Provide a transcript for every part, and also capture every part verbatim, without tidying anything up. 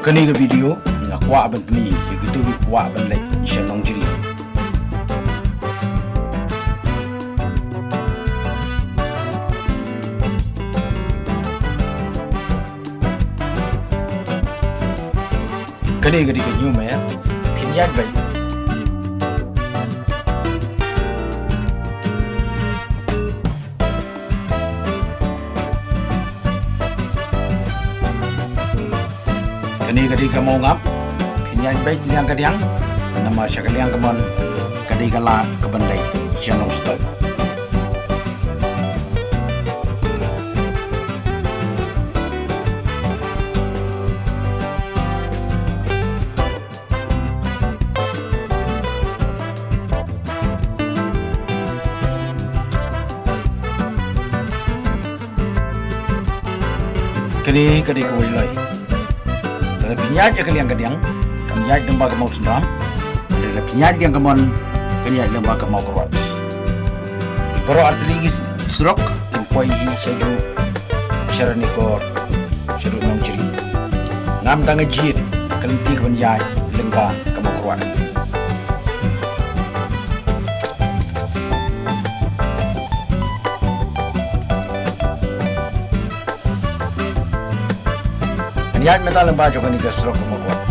Kane ka video nga kwah ban pyni ïa kito ki kwah ban leit sha Nongjri. Kane ka dei ka hynñiew meh, phin ïaid beit. Kane ka dei ka mawngap, phin ïaid beit liang ka diang, namar sha ka liang ka mon ka dei ka lad ka ban leit sha Nongstoiñ. Kane ka dei kawei loi. Lada phin ïaid ïa ka liang ka diang, kam ïaid lyngba ka Mawsynram. Lada phin ïaid liang ka mon, kan ïaid lyngba ka Mawkyrwat. Baroh artylli ki surok kin poi hi shajuh sha Ranikor, shajuh Nongjri. Ngam tang jied ka lynti ka ban ïaid lyngba ka Mawkyrwat. Ngan ïaid mynta lyngba jong kane ka surok ka Mawkyrwat.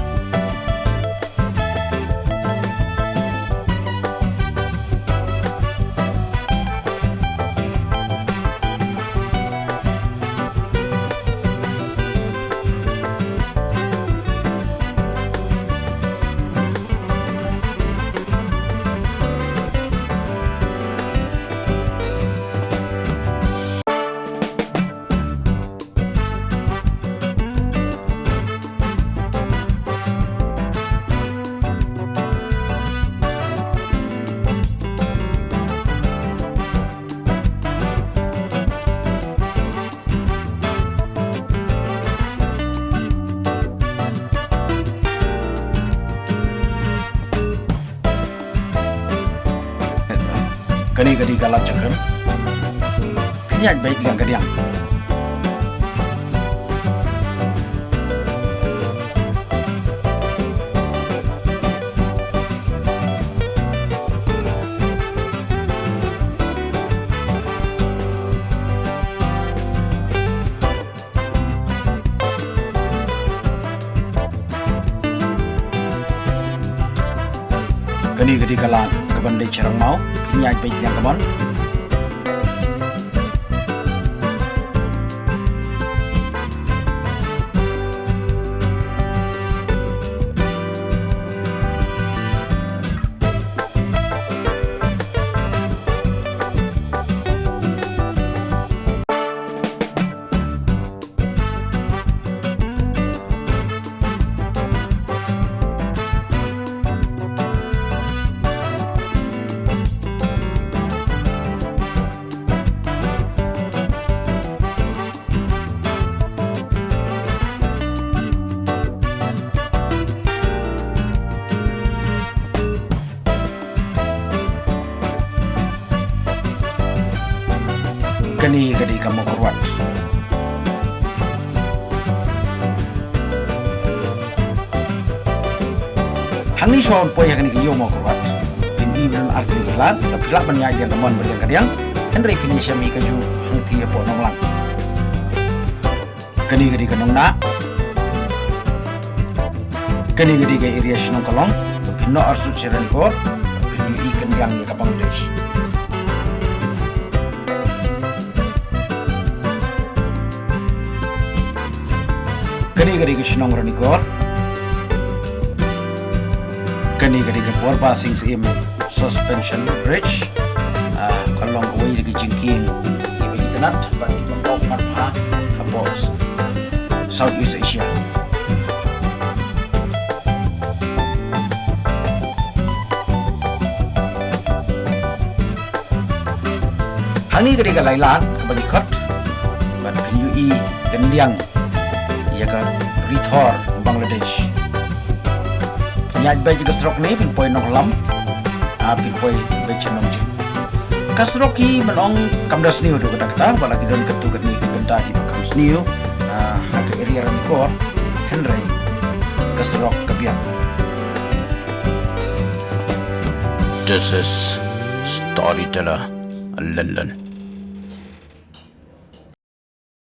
Kane ka dei ka lad Chakrem. Phin ïaid beit liang ka diang. Kane ka dei ka lad ka ban leit sha Rangmaw, phin ïaid beit liang ka mon. Kane ka dei ka Mawkyrwat. Hangne shuwa ban poi ha kane ka ïew Mawkyrwat, phin i ba don artylli ki lad, lada phi lah ban ïaid liang ka mon bad liang ka diang, hynrei phin ïashem hi kajuh hangtei hapoh Nonglang. Kane ka dei ka Nongnah. Kane ka dei ka area shnong Kalong. Phin noh arsut sha Ranikor, phin ïohi kyndiang ïa ka Bangladesh. Kane ka dei ka shnong Ranikor. Kane ka dei ka Borbasing Syiem Suspension Bridge. Ah, ka long kawei na ki jingkieng kiba itynnat bad kiba ym don marpa hapoh South East Asia. Hangne ka dei ka Lailad kaba ngi khot bad phin ïohi kyndiang ïa ka Ri Thor Bangladesh. Phin ïaid beit ïa ka surok ne phin poi Nonglam, ah, phin poi beit sha Nongjri. Ka surok hi mynta kam da sniew haduh katta katta, ba la ki don katto katne ki bynta kiba kham sniew, ah, ha ka area Ranikor, hynrei surok ka biang. This is Storyteller London.